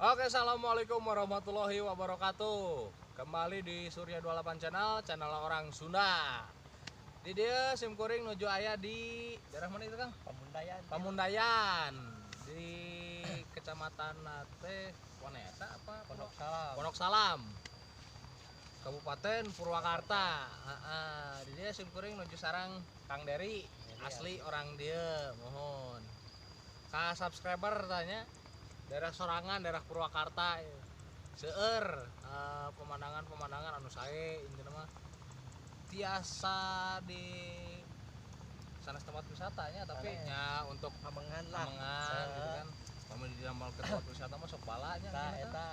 Oke, assalamualaikum warahmatullahi wabarakatuh. Kembali di Surya 28 Channel, channel orang Sunda. Di dieu sim kuring nuju aya di daerah mana itu, Kang? Pamundayan. Pamundayan. Di Kecamatan Nate Wanayasa apa? Pondok Salam. Pondok Salam. Kabupaten Purwakarta. Heeh, di dieu sim kuring nuju sareng Kang Dery, asli orang dieu, mohon. Ka subscriber tanya daerah sorangan, daerah Purwakarta ya. Seueur pemandangan-pemandangan anu sae, intina mah tiasa di sanes tempat wisatanya, tapi Sanes. Nya untuk Amengan lah. amengan gitu kan. Kami di dalam ke tempat wisata mah sok balanya Tah gitu kan. Eta.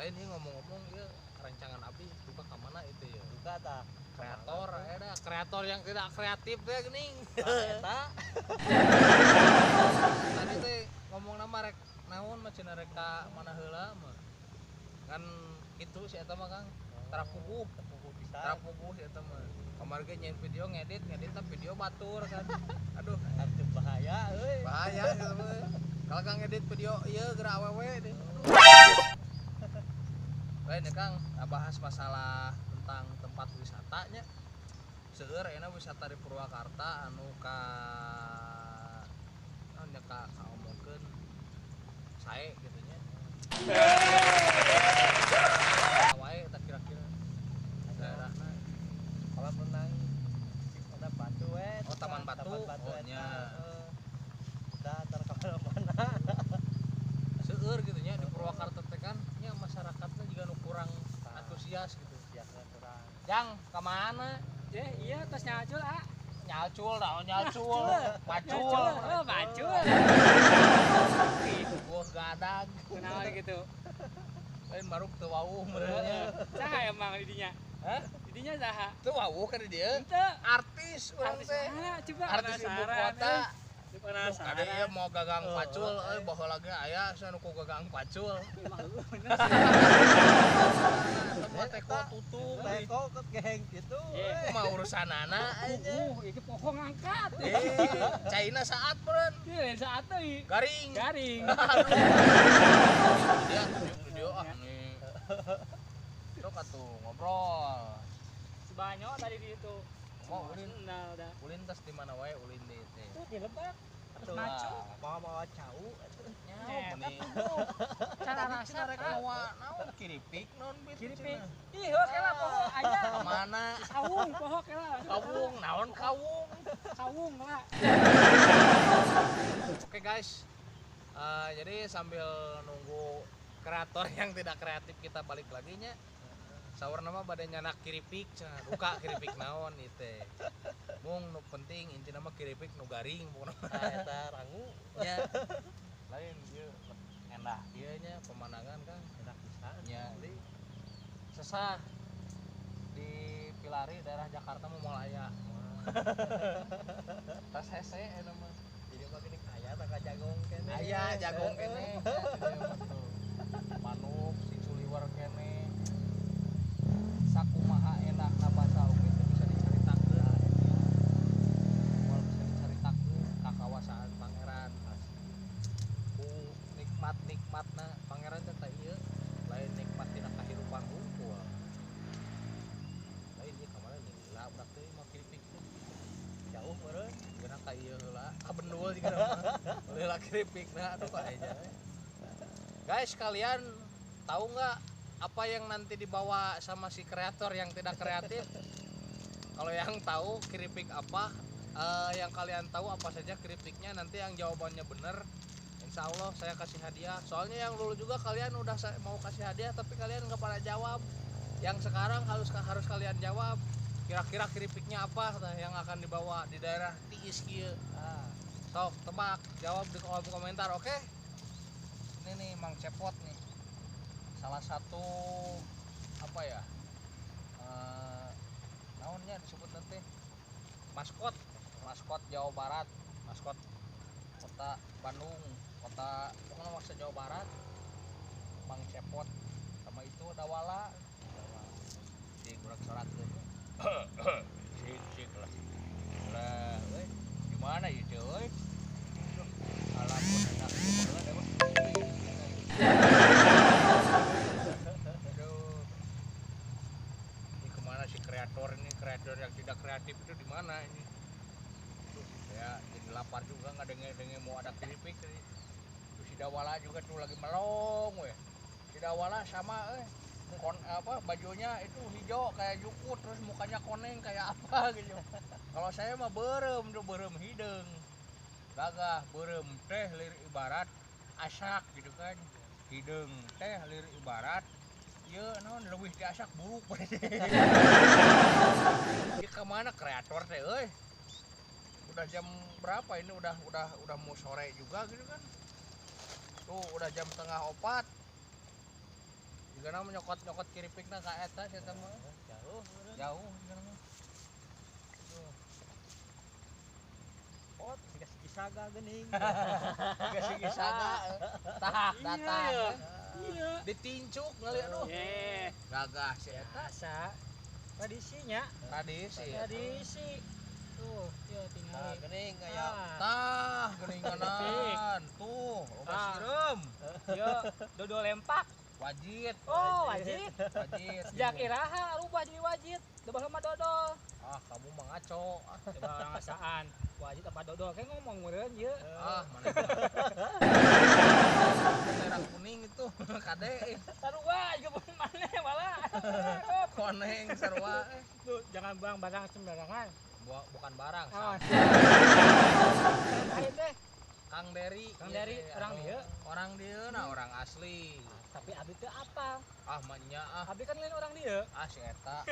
Lain ini ngomong-ngomong ya, rancangan abdi duka ka mana itu ya? Duka tah. Kreator ada kreator yang tidak kreatif teh geuning. Tah eta. Tadi teh ngomong nama rek naon mah cenah, rek ka mana heula mah kan itu si eta mah, Kang, tara puguh. Puguh pisan. Tara puguh si eta mah. Kamari ge nyieun video, ngedit ngedit tapi video batur kan, aduh. Atuh bahaya euy. Bahaya gitu mah kalau Kang ngedit video ieu geura awewe deh. Lain ya, Kang, bahas masalah tentang tempat wisatanya. Seueur enak wisata di Purwakarta anu ka naon nya, ka kaomongkeun sae gitu nya. Wae eta kira-kira daerahna? Kolam renang ada batu we. Oh, Taman Batu. Taman Batu Oh, eta. nya. Heeh. Dah tar ka mana? Seueur gitu nya di Purwakarta teh kan nya, masyarakatnya juga nu kurang antusias gitu. Biasa kurang. Jang, ka mana? Eh, iya, tos nyacul, ah. Nyalcul, naon nyalcul? Pacul. Nyacul, oh, pacul. Buah gadag. Kunaon gitu? Lain baru teu wawuh meureunnya. Saha emang didinya? Hah? Didinya saha? Teu wawuh kan di dieu? Henteu. Artis urang Artis teh. mana? Coba Artis ibu penasaran, kota. eh. Penasaran. Ada ieu mau gagang Oh, pacul, oh, euy, baheula ge aya asa nu ku gagang pacul. Emang lu bener sih. Eta mah teko tutung. Teko ke geheng gitu. Eh. Euy. Mah urusanana aja. Iki poho ngangkat. Eh, caina saat meureun. Ieu lain saat euy. Garing. Garing. Aduh. Dia tunjuk video ah nih. Sok atuh ngobrol. Si Banyo tadi di itu. Mau ulin, Sendal dah. Ulin tas di mana wae ulin di teh. Tuh di lebak. Terus Atuh, macu. Bawa-bawa cau atuh. Nyaho Eta meni. puguh. Cara Tadi rasa cenah rek mawa naon, kiripik naon bit Kiripik. cenah. Ih, heuh kela poho aya. Ka mana? Kawung poho kela. Kawung, naon kawung? Kawung lah. Oke guys, jadi sambil nunggu kreator yang tidak kreatif kita balik lagi nya. Saur nama bade nyanak kiripik cenah, duka kiripik naon ieu teh. Mung nu penting intina mah kiripik nu garing pokona mah. Tah eta rangu. Nya. Lain ieu endah ieu nya pemandangan, Kang. Enak pisan. Nya. Sesah di Pilari daerah Jakarta mah moal aya. Tas hese eta mah. Jadi mah geuning aya tah ka jagong keneh. Aya jagong keneh. Manuk si culiwer keneh. Sakumaha enakna basa oge teu bisa dicaritakeun. Moal bisa dicaritakeun kakawasaan pangeran. Ku nikmat-nikmatna pangeran teh tah ieu, lain nikmat tina kahirupan hungkul. Lain ieu kamana nyilila budak teh mah kiripik teh. Jauh meureun. Geuna ka ieu heula, ka bendul jiga mah. Heula kiripikna, aduh aja. Guys, kalian tahu nggak apa yang nanti dibawa sama si kreator yang tidak kreatif? Kalau yang tahu keripik apa, yang kalian tahu apa saja keripiknya, nanti yang jawabannya bener, insya Allah saya kasih hadiah. Soalnya yang dulu juga kalian udah saya mau kasih hadiah tapi kalian nggak pada jawab. Yang sekarang harus harus kalian jawab. Kira-kira keripiknya apa nah, yang akan dibawa di daerah Tiis kieu? Ah, Sok tebak, jawab di kolom komentar, oke? Ini nih Mang Cepot nih. Salah satu apa ya? Eh, naonnya disebut nanti maskot, maskot Jawa Barat, maskot kota Bandung, kota pokoknya maksud Jawa Barat. Mang Cepot sama itu Dawala. Si kurang sorak tuh. Sik sik lah. Lah, euy, gimana itu euy? Alah, pun enak banget emang. Saya jadi lapar juga nggak denger mau ada keripik tadi. Terus si Dawala juga tuh lagi melong weh. Si Dawala sama bajunya itu hijau kayak jukut, terus mukanya koneng kayak apa gitu. Kalau saya mah berem tuh, berem hidung. Gagah berem teh lir ibarat asak gitu kan. Hidung teh lir ibarat ieu naon leuwih ti asak buruk. Ieu ka mana kreator teh euy? Udah jam berapa ini, udah mau sore juga gitu kan. Tuh udah jam 3:30. Jika nama nyokot-nyokot kiripikna ka eta sia teh mah. Jauh. Jauh jika nama. Tuh. Oh, siga saga geuning. Siga sigi saga. Tah, datang. Iya. Ditincuk ngali aduh. Gagah si eta. Asa tradisinya. Tradisi. Tradisi. Tuh, ya tinggal. Tah geuning aya. Tah geuninganan. Tuh, loba sireum. Yo, dodol lempak. Wajit. Oh, wajit. Wajit. Sejak iraha rubah jadi wajit. Dodol sama dodol. Ah, kamu mah ngaco. Ah, coba orang ngasaan. Wajit apa dodol? Kayak ngomong meureun ieu. Ah, mana. Merah kuning itu kade. Sarua juga maneh malah. Koneng sarua. Tuh, jangan buang barang sembarangan. Bukan barang. Oh. Teh. Kang Dery. Kang Dery orang dieu. Orang dieu nah orang asli. Tapi abdi teu apal. Ah mah nya ah. Abdi kan lain orang dieu. Ah si eta.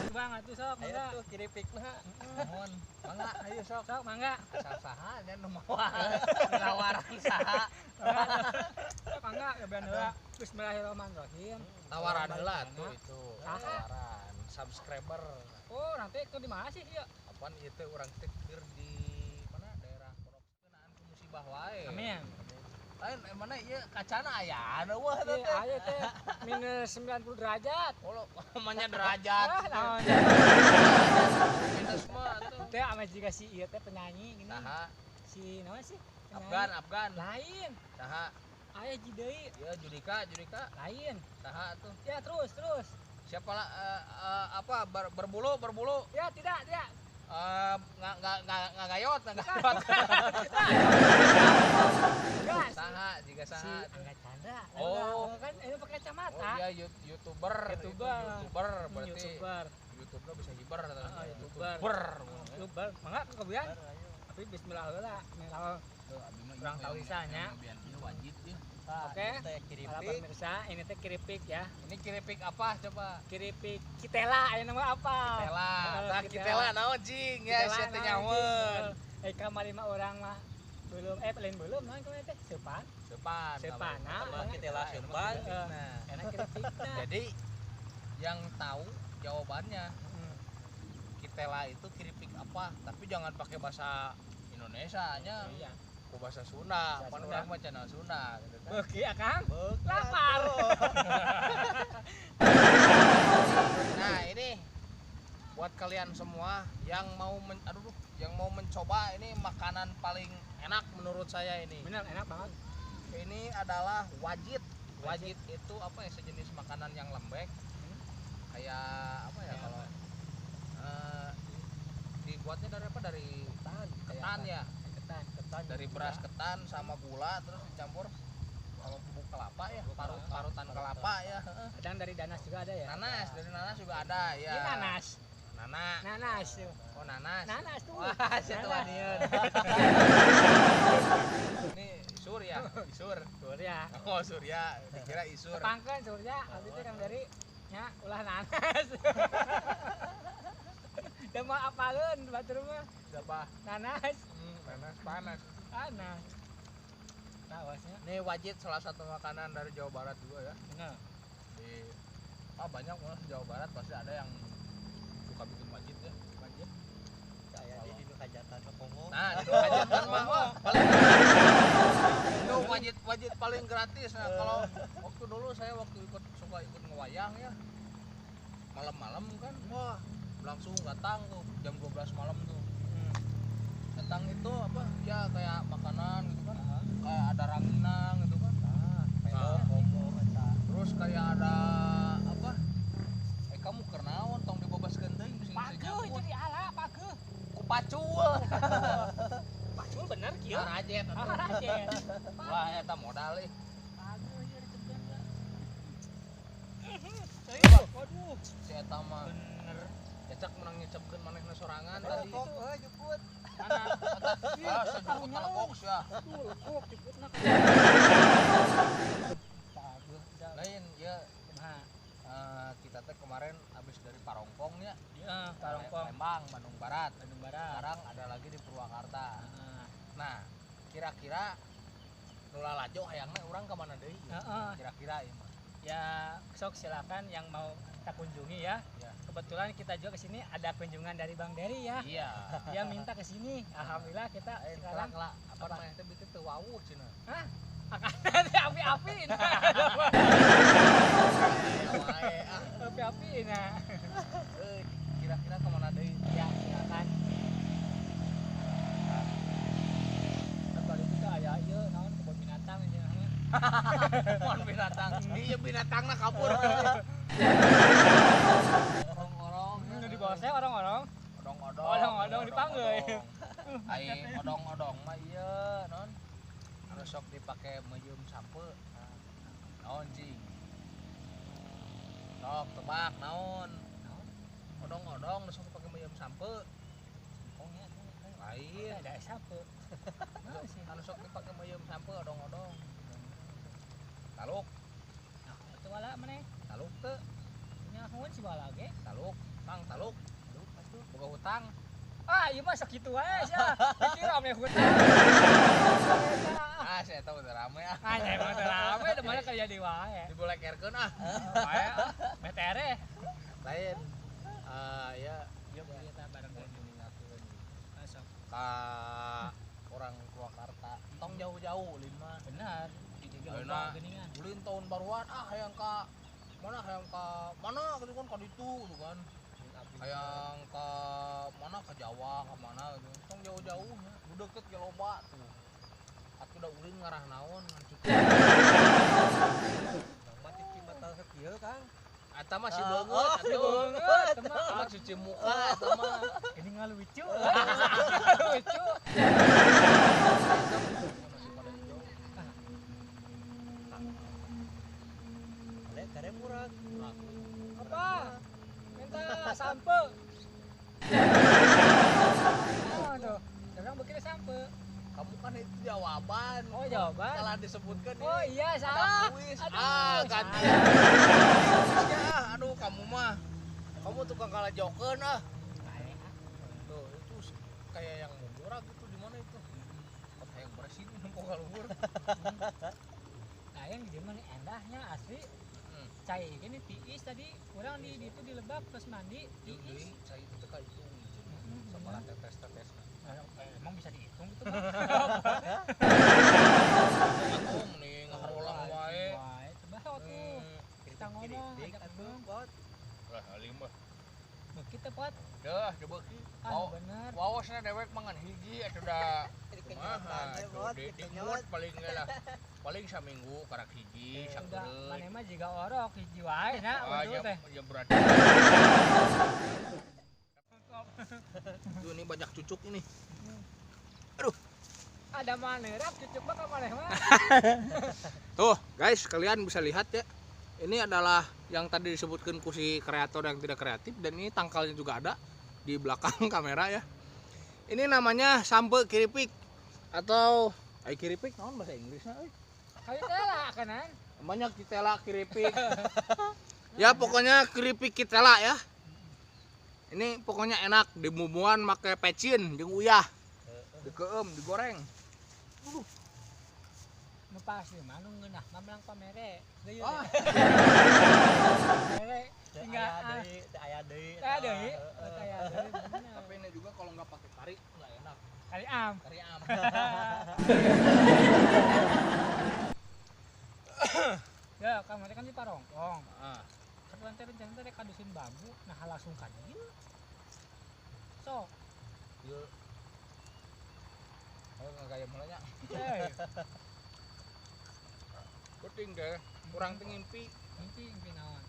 Bang atuh sok mangga. Ayo tuh kiripikna. Mohon. Mangga ayo sok. Sok mangga. Asal saha nya nu mawa. Nawaran saha. Sok mangga cobain heula. Bismillahirrahmanirrahim. Tawaran heula tuh itu. Tawaran subscriber. Oh, nanti ke di mana sih ieu? Apaan ieu teh urang teh keur di mana daerah Pondok Kenaan ku musibah wae. Amin. Lain mana ieu kacana aya eueuh teh. Aya teh minus 90 derajat. Oh, namanya derajat. Ah, naon. Minus mah tuh. Teh ame juga si ieu teh penyanyi gini. Saha? Si naon sih? Afgan, Afgan. Lain. Saha? Aya jideui. Ya Judika, Judika. Lain. Saha tuh? Ya terus, terus. Siapa lah apa berbulu, berbulu? Ya tidak, tidak. Nggak gayot, nggak gayot. Saha jika saha. Si Angga Chandra. Oh, kan ini pakai kacamata. Oh iya, YouTuber. YouTuber. YouTuber berarti. YouTuber. YouTube-nya bisa hiber atau YouTuber. YouTuber. YouTuber. Mangga kekebian. Tapi bismillah heula. Kurang tahu isanya. Wajib ya. Oke, para pemirsa, ini teh keripik ya. Ini keripik apa coba? Keripik kitela, ini nama apa? Kitela. Nah, kitela naon jing ya, sia teh nyaweun. Kamari mah orang mah belum lain belum naon kumaha teh? Seupan. Seupan. Seupan. Nah, kitela seupan. Nah, enak keripikna. Jadi yang tahu jawabannya kitela itu keripik apa? Tapi jangan pakai bahasa Indonesia nya. Iya. Ku bahasa Sunda, pan urang mah channel Sunda gitu kan. Beuki akang. Lapar. Nah, ini buat kalian semua yang mau yang mau mencoba ini makanan paling enak menurut saya ini. Benar, enak banget. Ini adalah wajit. Wajit itu apa ya, sejenis makanan yang lembek. Kayak apa ya kalau dibuatnya dari apa? Dari ketan. Ketan ya. Ketan, dari beras ketan sama gula terus dicampur sama bubuk kelapa ya, parutan kelapa ya. Kadang dari nanas juga ada ya. Nanas, dari nanas juga ada ya. Ini nanas. Nana. Nanas. Oh, nanas. Nanas tuh. Wah, situ anian. Ini Surya, Isur. Surya. Oh, Surya, dikira Isur. Tepangkeun Surya, abdi teh Kang Dery nya ulah nanas. Da mau apaleun batur mah. Siapa? Nanas. Nanas panas. Panas. Nah, wasnya. Ini wajit salah satu makanan dari Jawa Barat juga ya. Benar. Di banyak malah Jawa Barat pasti ada yang suka bikin wajit ya. Wajit. Kayak di hajatan Kongo. Nah, di hajatan mah wah, paling itu wajit paling gratis. Nah, kalau waktu dulu saya waktu ikut suka ikut ngewayang ya. Malam-malam kan, wah, langsung datang tuh jam 12 malam tuh. Datang itu apa? Ya kayak makanan gitu kan. Kayak ada ranginang gitu kan. Nah, terus kayak ada apa? Kamu kernaon tong dibabaskeun teuing bisa Pageuh itu diala, pageuh. Pacul. Pacul bener kieu. Rajet atuh. Rajet. Wah eta modal ih. Aduh ieu dicegan lah. Waduh, Si eta mah bener. Cecek menang nyecepkeun manehna sorangan tadi. Kok euy jukut. Mana? Ah, sajukut talekok sia. Tuh, lekok jukutna. Lain ieu Kumaha? Kita teh kemarin habis dari Parongpong ya. Iya, Parongpong. Lembang, Bandung Barat. Bandung Barat. Sekarang ada lagi di Purwakarta. Heeh. Nah, kira-kira nu lalajo hayangna urang ka mana deui? Heeh. Kira-kira ieu mah. Ya, sok silakan yang mau kita kunjungi ya. Ya. Kebetulan kita juga ke sini ada kunjungan dari Bang Dery ya. Iya. Dia minta ke sini. Alhamdulillah kita sekarang Kelak apa namanya teh bieu teu wawuh cenah. Hah? Akan ada api-api nah. Wae ah. Api-api nah. Eh, kira-kira ka mana deui? Ya, silakan. Kan baru kita aya ieu naon kebun binatang cenah mah. Kebun binatang. Iya binatangna kabur. Orong-orong. Nu di bawah saya orang-orang. Odong-odong. Odong-odong dipanggil. Ai odong-odong mah ieu non. Anu sok dipake meuyum sampe. Naon cing? Sok tebak naon? Odong-odong nu sok dipake meuyum sampe. Singkongnya Lain. ada sape. Naon sih? Anu sok dipake meuyum sampe odong-odong. Taluk, Nah, itu wala maneh. taluk teu, Nyahoan si wala ge. taluk, mang taluk, Taluk atuh. boga hutang. Ah, ieu mah sakitu wae sia. Dikira ame hutang. Ah, saya tahu udah rame ah. Ah, nya emang teu rame, da mana kerja di wae. Dibolekerkeun ah. Wae, metere. Lain. Ya, Yuk kita bareng mau bareng. diningakeun Masuk. ka orang Purwakarta. Tong jauh-jauh ulin mah. Benar. Di dieu Ayeuna. loba geuningan. Ulin tahun baruan ah hayang ka mana hayang ka mana gitu kan ka ditu gitu kan. Hayang ka mana ka Jawa ka mana gitu. Tong jauh-jauh nya. Nu deukeut ge loba tuh. Atuh da ulin ngarah naon ngan cukup. Mah cuci mata sakieu Kang. Eta mah si Ah, beungeut oh, atuh. Beungeut, Eta mah cuci muka eta mah. Ini ngalucu. Ngalucu. Masih pada hijau. Lek kare murag. Apa? Minta sampe. Oh, tuh. Sekarang begini sampe. Kamu kan itu jawaban. Oh, jawaban. Salah disebutkan Oh ini. iya, Ada salah. kuis. Aduh, Ah, ganti. salah. Kuisnya, ah. Aduh, kamu mah. Kamu tukang kalah jokeun ah. Tuh, itu kayak yang murah gitu di mana itu? Kota yang bersih ini nempo ka luhur. Nah, yang di mana endahnya asli. Hmm. Cai gini tiis tadi, kurang di itu di lebak terus mandi Jeung tiis. deui cai itu teh ka itu. Mm, Sabaraha bener. tetes-tetes. Emang bisa dihitung gitu mah. Atuh mending ngaharulang wae. Wae, coba tuh. Kita ngomong, Keripik ajak atuh, ngomong. Pot. Lah, alim mah. Beuki teh pot. Dah, dibeuki. Ah, Wow. bener. Wawasna dewek mangan hiji atuh da kumaha Kenyotan, atuh Pot, di kenyot. mood paling ge lah. Paling saminggu karak hiji Udah, sakeureuy. maneh mah jiga orok hiji wae na Ah, udah ya, teh. ya berarti. Tuh ini banyak cucuk ini. Ada manerap cucuk mah ka maneh mah. Tuh, guys, kalian bisa lihat ya. Ini adalah yang tadi disebutkan ku si kreator yang tidak kreatif dan ini tangkalnya juga ada di belakang kamera ya. Ini namanya sampe keripik atau ai keripik naon bahasa Inggrisnya euy? Kayu teh lah kanan. Namanya kitela keripik. Ya pokoknya keripik kitela ya. Ini pokoknya enak dibumbuan make pecin jeung uyah. Dikeum, digoreng. Nu pasti mah nu ngeunah mah melang pamere. Deui. Ah. Pamere Teu tinggal aya ah. deui, teu aya deui. Teu deui, Heeh. teu aya deui. Bener. Tapi ini juga kalau nggak pakai kari nggak enak. Kali am. Kari am. Ya, kamari kan di Parongpong. Ah. Kan urang teh rencana teh rek ka dusun bambu, nah langsung ka dieu. Sok. Ieu. Oh, nggak kayak mulanya. Eh, Penting deh. Kurang teh ngimpi, mimpi mimpi naon?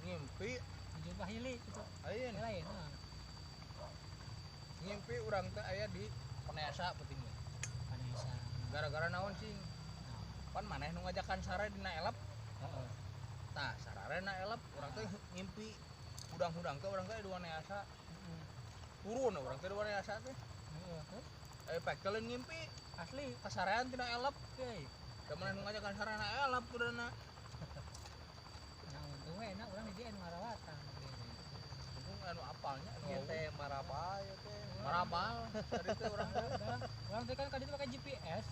ngimpi Tujuh pahili gitu. lain. Lain. Nah. Ngimpi Ngimpi urang teh aya di Panesa penting teh. Panesa. Gara-gara naon cing? Pan maneh nu ngajakan sare dina elep. Heeh. Tah, sarare na elep urang teh ngimpi hudang-hudang teh urang teh di Wanayasa. Turun urang teh di Wanayasa teh. Heeh. Pek teh lain ngimpi Asli. kasarean tina elep. Oke. Da maneh nu ngajakan sare na elep kudana. Nah, untung we enak urang di dieu anu ngarawatan. Untung anu apalnya anu Ieu teh marabal ieu teh. marabal tadi teh urang teh. Udah, urang teh kan kaditu pakai GPS.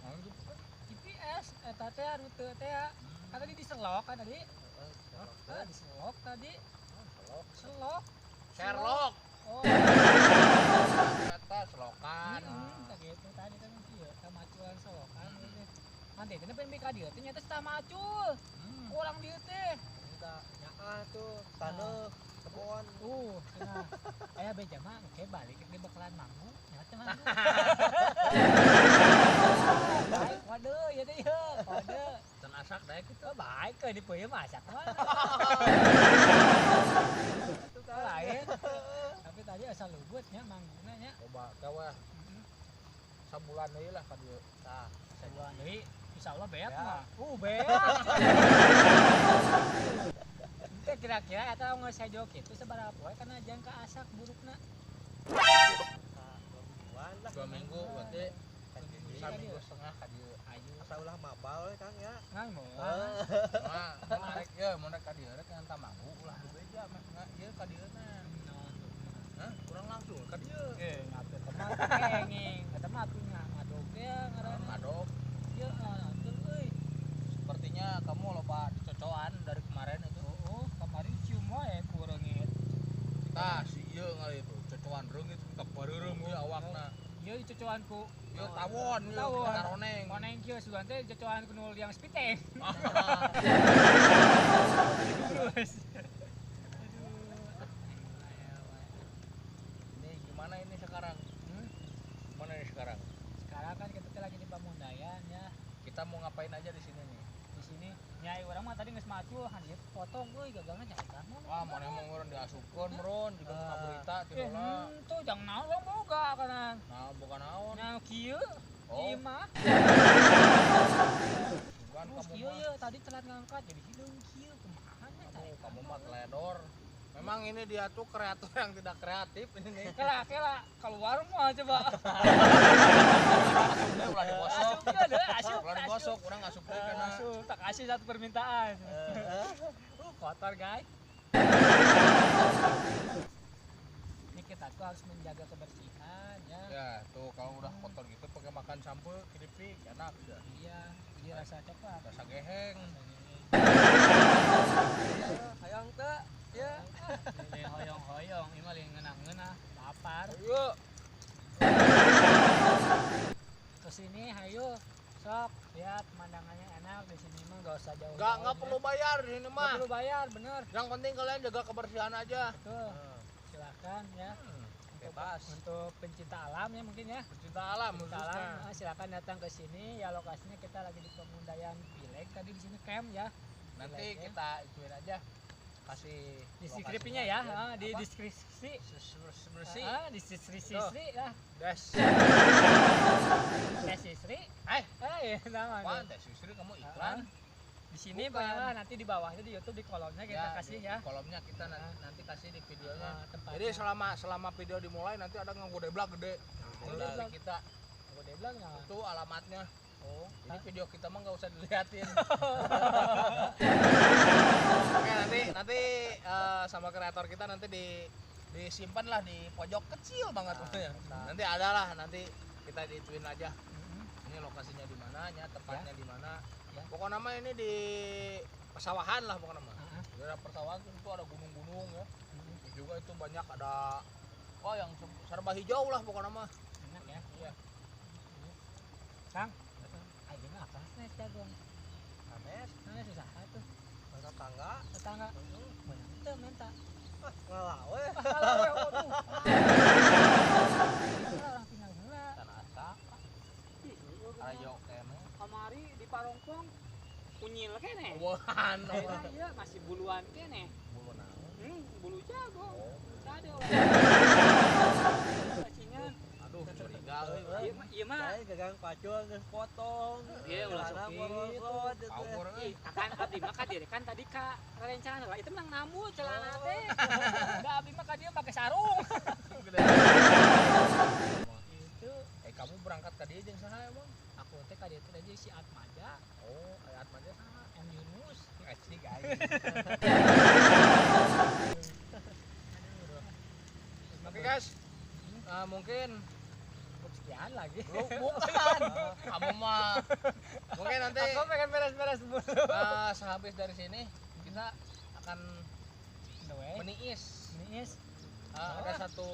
Naon gitu? GPS eta teh rute teh kan tadi diselok kan tadi. Heeh, Ah, diselok tadi. Selok. Selok. Sherlock. Oh. Eta selokan. Heeh, gitu tadi kan ieu kamacuan selokan gitu. Nanti teh pengen ka dieu teh nyata tah macul. Kurang dieu teh. Kita nyaah tuh taneuh kebon. Cenah. Aya beja mah engke balik di bakalan manggung, nya teh manggung. Baik kode ieu teh ieu, kode. Can asak daek Gitu baik ke di peuyeum masak mah. Itu kan. Lain. Tapi tadi asal lubut nya manggungna nya. Coba gawe sabulan deui lah ka dieu. Tah, Sabulan deui insyaallah beak Ya. mah. Beak. Teh kira-kira eta geus hejo kitu sabaraha poe kana jang ka asak burukna. tah, 2 mingguan lah. 2 minggu berarti Kan saminggu setengah ka dieu. Ayo. Asa ulah mabal we Kang ya. Ngan moal. Mah, mun rek ye mun rek ka dieu rek ngan manggung ulah dibeja mah nga ieu ka dieu na. Hah, kurang langsung ka dieu. Eh, ngapel kemana kenging. Eta mah atuh nya ngadog teh ngaranna. Ngadog. Ieu atuh euy. Sepertinya kamu loba dicocoan dari kemarin itu. Oh, kemarin cium wae ku reungit. Tah, si ieu ngali itu cocoan reungit ka bareureum ieu awakna. Ieu dicocoan ku Ieu tawon, ieu Tawon. karoneng. koneng kieu sugan teh dicocoan ku nu liang spiteng. Terus. Aduh. Ini gimana ini sekarang? Gimana ini sekarang? Sekarang kan kita teh lagi di Pamundayan ya. Kita mau ngapain aja di sini nih? Di sini nyai urang mah tadi geus macul han ieu potong euy gagangna nyaeta mah. Wah, mana mau ngeureun diasupkeun meureun juga mau ngaberita ti Eh, heula. tuh jangan naon urang boga kanan. Nah, bukan naon. Nah, kieu Oh. ieu mah. Bukan Terus kamu kieu mah. ye tadi telat ngangkat jadi hideung kieu kumaha nya Aduh, kamu mah teledor. Memang ini dia tuh kreator yang tidak kreatif ini nih. Kela kela keluar mah coba. Asupnya ulah digosok. Asup deui, asup. Ulah digosok, urang asup deui kana. Asup, tak kasih satu permintaan. Kotor guys. Ini kita tuh harus menjaga kebersihan ya. Ya, tuh kalau udah kotor gitu pakai makan sampo keripik enak ya. Iya, jadi rasa coklat. Rasa geheng. Hayang teh. Ya. Ini hoyong-hoyong, ini mah lagi ngeunah-ngeunah, lapar. Ayo. Ke sini, hayu, sok lihat pemandangannya enak di sini mah gak usah jauh. Enggak perlu bayar di sini Nggak mah. perlu bayar, bener. Yang penting kalian jaga kebersihan aja. Tuh, silakan ya. Bebas. Untuk pencinta alam ya mungkin ya. Pecinta alam Pencinta khususnya. alam, silakan datang ke sini ya, lokasinya kita lagi di Pemundayan Pileg tadi di sini camp ya. Nanti Pileg, ya. kita ituin aja kasih Deskripsinya ya, di Apa? deskripsi. Bersih. Di deskripsi lah. Des. Tes istri. Eh, Nama apaan tes istri kamu iklan? Di sini Bukan. pokoknya nanti di bawahnya di YouTube di kolomnya kita kasih di ya. Kolomnya kita nanti kasih di videonya. Tempatnya. Jadi selama video dimulai nanti ada ngegodeblak gede. Ngegodeblak. Dari kita Ngegodeblak ya. itu alamatnya. Oh, jadi video kita mah nggak usah dilihatin. Oke, nanti sama kreator kita nanti disimpan lah di pojok kecil banget pokoknya. Nanti ada lah, nanti kita dituin aja. Ini lokasinya di mana, ya, tempatnya di mana. Ya. Pokoknya mah ini di pesawahan lah pokoknya mah. Heeh. Daerah persawahan tuh itu ada gunung-gunung ya. Terus juga itu banyak ada yang serba hijau lah pokoknya mah. Enak ya. Iya. Kang, ayeuna apa sih jagung? Sanes, Sanes susah tuh. tetangga. Tetangga. Menang teu minta. Ah, ngalah we. Ngalah we, waduh. Orang tinggal heula. Tanah asa. Ayo kene. Kamari di Parongpong kunyil kene. Wuhan. Iya, masih buluan kene. Bulu naon? Bulu jago. Oh. Cade. gagang pacul geus potong. Iya, ulah Celana sok porosot teh. Power euy. Akan abdi mah ka dieu kan tadi ka rencana lah itu menang namu celana teh. Da abdi mah ka dieu make sarung. Itu Kamu berangkat ka dieu jeung saha emang? Aku teh ka dieu teh jeung si Atmaja. Oh, aya Atmaja saha? M Yunus. Asik aing. Oke guys. Mungkin cukup sekian lagi. Lu bukan. Kamu mah. Mungkin nanti aku pengen beres-beres dulu. Sehabis dari sini kita akan meniis. Meniis. Ada satu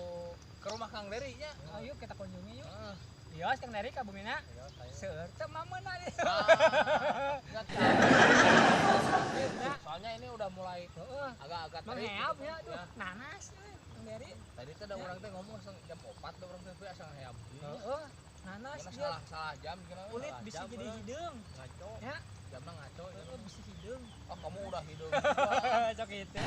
ke rumah Kang Dery nya. Ayo kita kunjungi yuk. Iya, Kang Dery ka Bumina. Seueur teu mameuna dia. Soalnya ini udah mulai agak-agak terik. Mengheap ya, aduh. Nanas euy, Kang Dery. Tadi teh ada orang teh ngomong jam 4 ada orang teh asa ngeheap. Heeh. Nanas dia salah jam kulit bisa jadi hideung. Ngaco. Ya, jamnya ngaco ya. Bisa hideung. Oh, kamu udah hideung. Sok itu.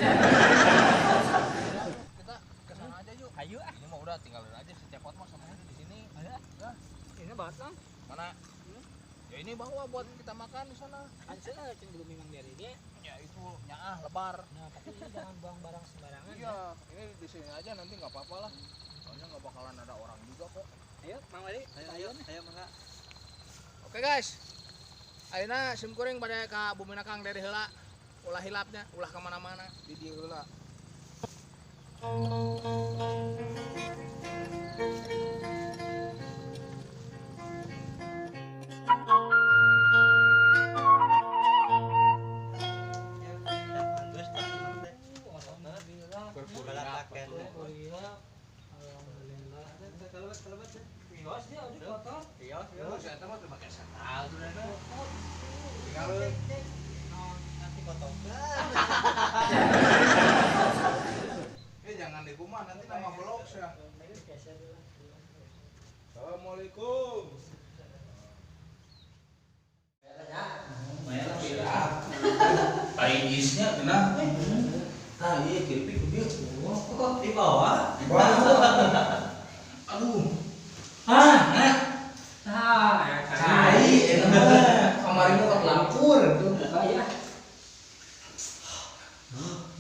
Kita ke sana aja yuk. Ayo ah. Ini mah udah tinggalin aja si Cepot mah sama di sini. Udah. Ini banget dong. Mana? Ya ini bawa buat kita makan di sana. Kan seueur cing belum memang dari dia. Ya itu nyaah lebar. Nah, tapi ini jangan buang barang sembarangan. Iya, ya. Ini di sini aja nanti enggak apa-apa lah. Soalnya enggak bakalan ada orang juga kok. Ayo, Mang Wali. Ayo, ayo mangga. Oke guys. Ayeuna sim kuring bade ka Bumina Kang Dery heula. Ulah hilapnya, ulah kemana-mana di dieu heula. Jangan di rumah nanti nama vlog ya. Assalamualaikum. Paling isnya kena. Nah, iya keripik dia. Kok di bawah? Di bawah. Aduh. Ah, nah. Ah, cai eta mah. Kamari mah lapur tuh. Iya.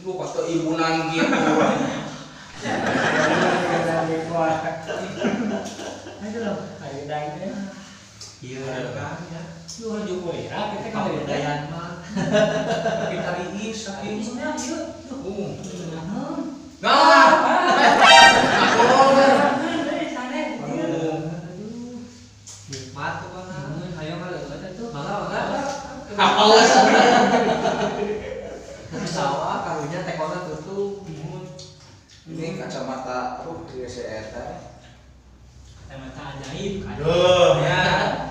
Lu kata ibunan gitu. Iya kan ya. Lu juga ya, kita kan budayaan mah. Kita riis saking isnya ieu. Nah. Nikmat tuh bang. Ayo kalau ada tuh. Mangga mangga. Apa Sawah karunya tekona tutup. Ini kacamata aduh si eta. Kacamata ajaib kan. Duh, ya.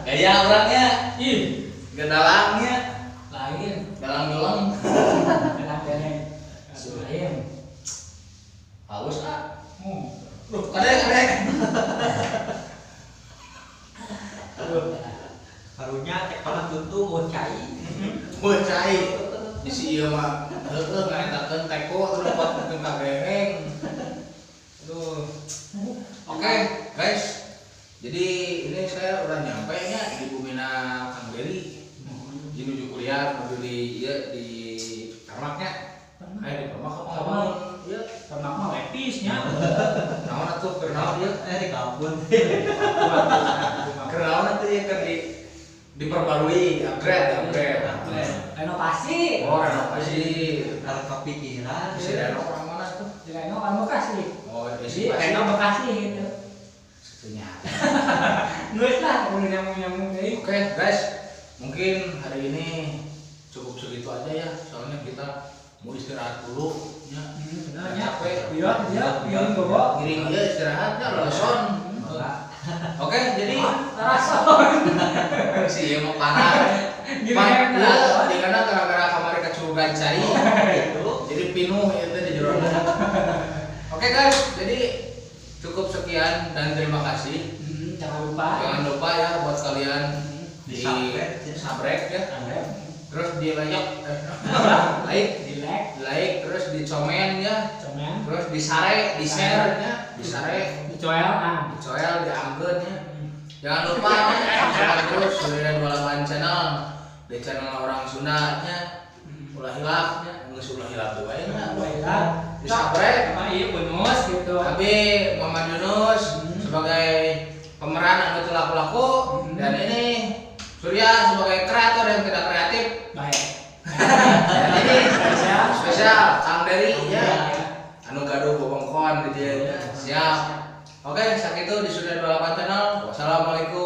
Gaya orangnya. Ih, gendalangnya. Lain. Dalang-dalang. Dalang-dalang. Lain. Haus ah. Duh, kadek-kadek. Aduh. Karunya tekona tutup mau cai. Mau cai. Isi ieu mah heueuh ngaetakeun teko terus buat kagengeng. Aduh. Oke, guys. Jadi ini saya udah nyampe nya di Bumina Kang Dery. Di menuju kuliah, menuju di ieu di Karmaknya. Ayo di Karmak apa ngomong? Ieu Karmak mah lepisnya. Naon atuh keur naon ieu? Di kampung. Keur naon atuh ieu keur di diperbarui, upgrade, upgrade. Renovasi. Oh, renovasi. Kalau kepikiran. Si Reno orang mana tuh? Si Reno orang Bekasi. Oh, si Reno Bekasi gitu. Satunya. Nulis lah, udah nyambung-nyambung deh. Oke, guys. Mungkin hari ini cukup segitu aja ya. Soalnya kita mau istirahat dulu ya. Benar ya. Capek. Iya, iya, iya, bobo. Ngiring dia istirahatnya leson. Oke, jadi rason. Si ieu mah parah. Iya, karena gara-gara kamari kacurugan cai. Jadi pinuh ieu teh di jero. Oke guys, jadi cukup sekian dan terima kasih. Jangan lupa. Jangan lupa ya buat kalian di subscribe ya. Terus di like, like, di like, like, terus di komen ya, komen. Terus di share, di share ya, di share, dicoel, dicoel, dianggeun ya. Jangan lupa subscribe terus Surya 28 channel, di channel orang Sunda nya. Ulah hilap nya, geus ulah hilap wae nya. Baiklah. Di subscribe. Sama iya bonus gitu. Abi Muhammad Yunus sebagai pemeran anu teu laku-laku dan ini Surya sebagai kreator yang tidak kreatif. Baik. Dan ini Spesial. Spesial Kang Dery ya. Ya. Anu gaduh bobongkon di dieu nya. Siap. Oke, sakitu di Surya 28 channel. Wassalamualaikum.